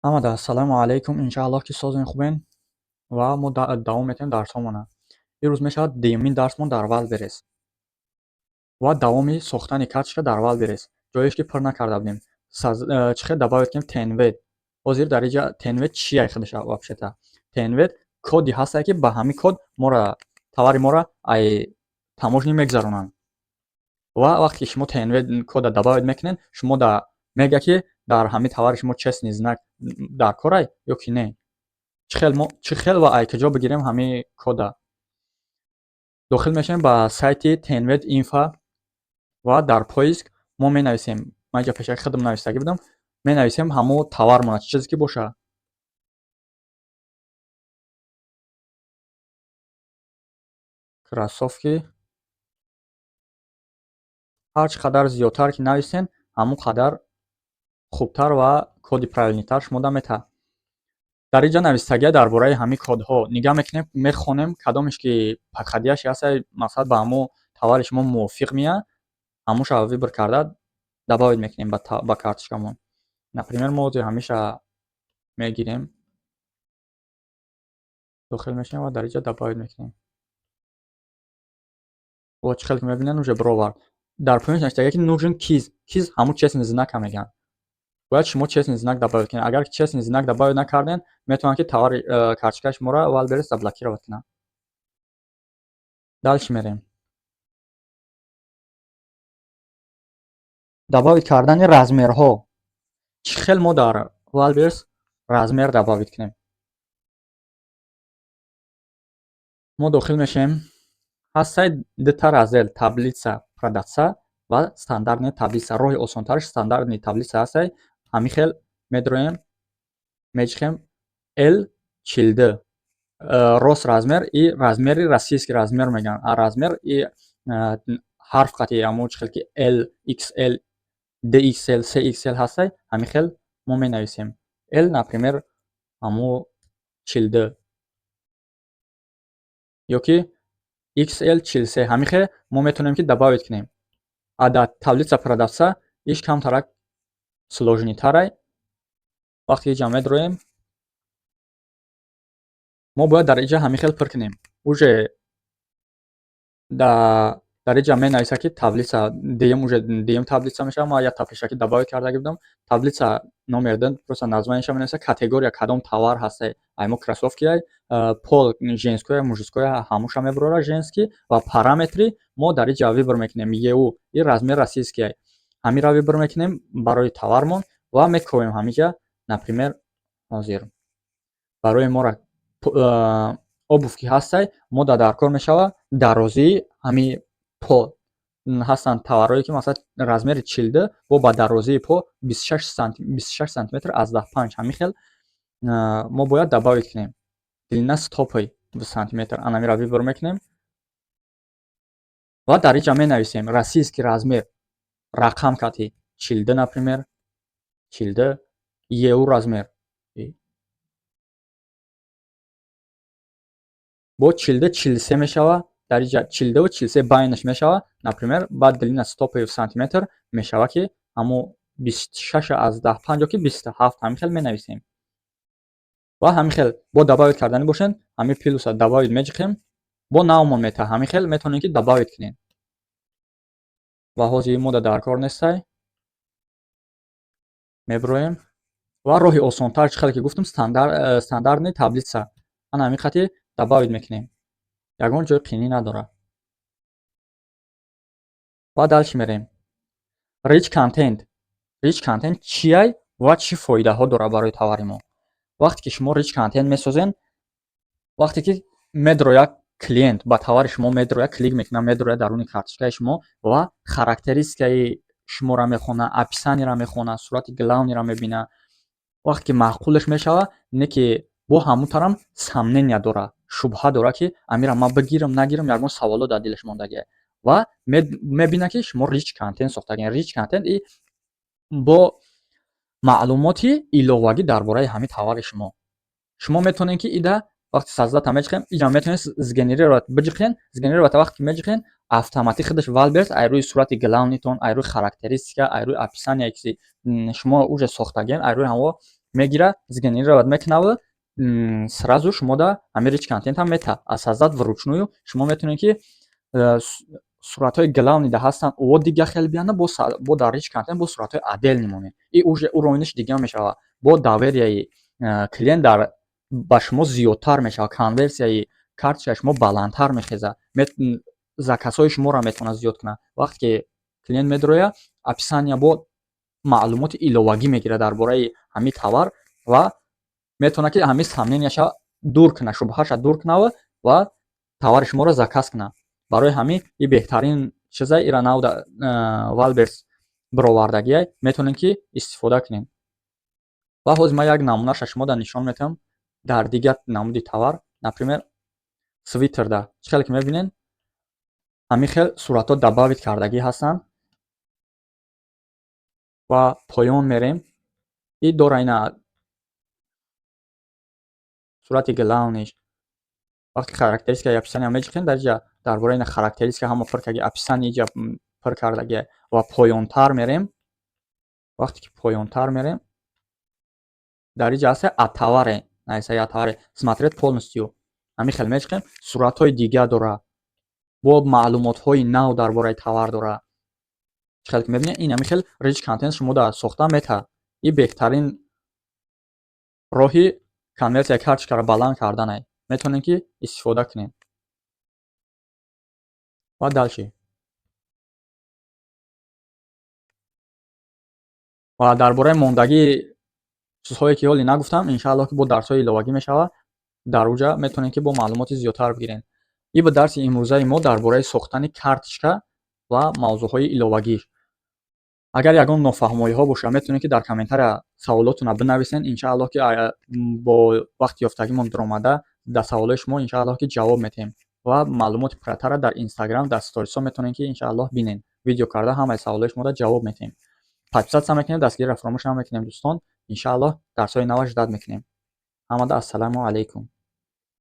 Ҳамада ассалому алайкум, иншааллоҳ, ки созен, хубен ва мо давом метиҳем дарсҳомона. Имрӯз мешавад дуюмин дарсмон дар Wildberries ва давоми сохтани карточка дар Wildberries, ҷоеш ки пур накарда будем. Чӣ хел добавить кунем ТНВ? Ҳозир дар инҷа ТНВ чия худаш вообще-то? ТНВ коди ҳастае, ки ба ҳамин код мора товари моро ай таможня мегузаронанд. Ва вақте ки шумо ТНВ кода добавить мекунед, шумо да мегӯяд, ки дар ҳамин товари шумо честный знак дар корай ё ки не. Чӣ хел мо, чӣ хел ва ай куҷо бигирем ҳамин кода? Дохил мешавем ба сайти ТНВ Info ва дар поиск мо менависем, ман инҷа пешаки худам навистагӣ будам, менависем ҳамо товармона, чӣ чизе ки боша. Кроссовки. Ҳар чӣ қадар зиёдтар ки нависен, ҳамон қадар хубтар ва коди правильныйтар шумо метаҳад. Дар инҷа навистагия дар бораи ҳамин кодҳо. Нигаҳ мекунем, мехонем, кадомеш ки подходящий ҳастай, мақсад, ба ҳамо товари шумо мувофиқ меяд, ҳамонша выбор карда добавить мекунем ба карточкамон. Например, мо ҳозир ҳамеша мегирем, дохил мешавем ва дар инҷа добавить мекунем. Во, чӣ хел ки мебинед, уже бировард. Дар поёнш навистагия, ки нужен КИЗ. КИЗ ҳамун честный знака мегӯянд. Бояд шумо честный знак добавить кунед. Агар честный знак добавить накарден, метавонад, ки товари карточкаи шуморо Wildberries заблокировать кунад. Дальше мерем. Добавить кардани размерҳо. Чӣ хел мо дар Wildberries размер добавить кунем? Мо дохил мешавем. Ҳастай дута раздел: таблица продавца ва стандартная таблица. Роҳи осонтараш стандартная таблица ҳастай. Ҳамин хел медроем, меҷихем L 42. Рост размер и размери российский размер мегӯянд. А размер и ҳарф қати ҳамон чӣ хел ки L, XL, DXL, CXL ҳастай, ҳамин хел мо менависем. L, например, ҳамо 42 ё ки XL 43, ҳамин хел мо метавонем, ки добавить кунем. А дар таблица продавца иш камтарак сложныйтарай. Вақте ки иҷа медроем, мо бояд дар иҷа ҳамин хел пур кунем. Уже дар иҷа менависад, ки таблица дуюм, уже дуюм таблица мешавад. Ман якта пешакӣ добавить кардаги будам. Таблица номер ду, просто названиеша менависад, категория кадом товар ҳастай. Ай мо кроссовки, пол женское, мужское, ҳамуша мебарорад женский, ва параметри мо дар иҷа выбор мекунем ЕУ и размер российский. Ҳаминро выбор мекунем барои товармон ва мековем ҳамиҷа, например, ҳозир барои моро обувь ки ҳастай, мо дар даркор мешавад дарозии ҳамин по. Ҳастанд товарҳое, ки масалан размери 42 бо ба дарозии по 26 сантиметр аз 15, ҳамин хел мо бояд добавить кунем. Длина стопы в сантиметр, анамиро выбор мекунем ва дар инҷа менависем российский размер рақам кати 42, например, 42 ЕУ размер бо 42 43 мешавад, дар инҷа 42 43 байнаш мешавад, например. Баъд длина стопы в сантиметр мешавад, ки ҳамо 26 аз 15 ё ки 27, ҳамин хел менависем. Ва ҳамин хел бо добавить кардани бошед, ҳамин плюса добавить меҷиқем, бо навмон метаҳад. Ҳамин хел метавонем, ки добавить кунем. Ва ҳозир мода дар кор нестай, мебироем. Ва роҳи осонтар, чӣ хеле ки гуфтам, стандартная таблица, ана ҳамин хати добавить мекунем, ягон ҷои қинӣ надорад. Ва дальше мерем. Rich content. Rich content чиай ва чӣ фоидаҳо дорад барои товари мо? Вақте ки шумо rich content месозен, вақте ки медрояд клиент ба товари шумо, медрояд, клик мекунад, медрояд даруни карточкаи шумо ва характеристикаи шуморо мехонад, описаниеро мехонад, сурати главныйро мебинад. Вақте ки маъқулаш мешавад, не ки бо ҳамун тарам сомнения дорад, шубҳа дорад, ки амира ман бигирам, нагирам, ягон саволо дар дилаш мондагиа, ва мебинад, ки шумо rich content сохтагиен. Rich content и бо маълумоти иловагӣ дар бораи ҳамин товари шумо. Шумо метавонед, ки ида вақти создать меҷиқем, иҷа метавонед сгенерировать биҷиқен. Сгенерировать вақте ки меҷиқен, автоматик худаш Wildberries ай рӯи сурати главныйтон, ай рӯи характеристика, ай рӯи описание, ки шумо уже сохтагиен, ай рӯи ҳамо. Мегира, сгенерировать мекунаву сразу шумо да ҳамин rich контентам мета, а создать вручную шумо метавонед, ки суратҳои главный да ҳастанд, о дига хел бияна, бо дар rich контент бо суратҳои отдельный монед, и уже уровень ш дига мешавад, бо доверия и клиент дар ба шумо зиёдтар мешавад, конверсияи карточкаи шумо баландтар мехезад, заказ ҳои шуморо метавонад зиёд кунад. Вақте ки клиент медарояд, описания бо маълумоти иловагӣ мегирад дар бораи ҳамин товар ва метавонад, ки ҳамин сомнения ша дур кунад, шубҳаша дур кунад ва товари шуморо заказ кунад. Барои ҳамин и беҳтарин чиза ира нав Вайлдберриз бировардагиай, метавонед, ки истифода кунед. Ва ҳозир ман як намунаша шумода нишон медиҳам дар дигар намуди товар, например, свитер да. Чӣ хеле ки мебинед, ҳамин хел суратҳо добавить кардагӣ ҳастанд ва поён мерем, и дора ина сурати главный ш. Вақте характеристика и описания меҷиқем, дар инҷа дар бораи ина характеристика ҳама пур кардаги, описание иҷа пур кардагия. Ва поёнтар мерем, вақте ки поёнтар мерем, дар инҷа ҳаста о товаре, нависаги о товаре, смотреть полностью. Ҳамин хел меҷиқем, суратҳои дига дора, бо маълумотҳои нав дар бораи товар дора. Чӣ хеле ки мебинед, ин ҳамин хел rich content шумо да сохта метавад. И беҳтарин роҳи конверсияи карточкаро баланд карданае, метавонем, ки истифода кунем. Ва дальше ва дар бораи мондагии чизҳое, ки ҳоле нагуфтам, иншааллоҳ, ки бо дарсҳои иловагӣ мешавад, дар уҷа метавонем, ки бо маълумоти зиёдтар бигирем. И ба дарси имрӯзаи мо дар бораи сохтани карточка ва мавзӯъҳои иловагиш. Агар ягон нофаҳмоиҳо бошад, метавонед, ки дар комментария саволотонро бинависед. Иншааллоҳ, ки бо вақти ёфтагимон дуромада, дар саволҳои шумо, иншааллоҳ, ки ҷавоб медиҳем ва маълумоти пурратарро дар Инстаграм, дар сторис ҳо метавонед, ки, иншааллоҳ, бинед. Видео карда, ҳамаи саволҳои шуморо ҷавоб медиҳем. Подписаться мекунем, дастгириро фаромӯш намекунем, дӯстон. Иншааллоҳ, дарсҳои нава ждать мекунем. Ҳамада ассалому алайкум.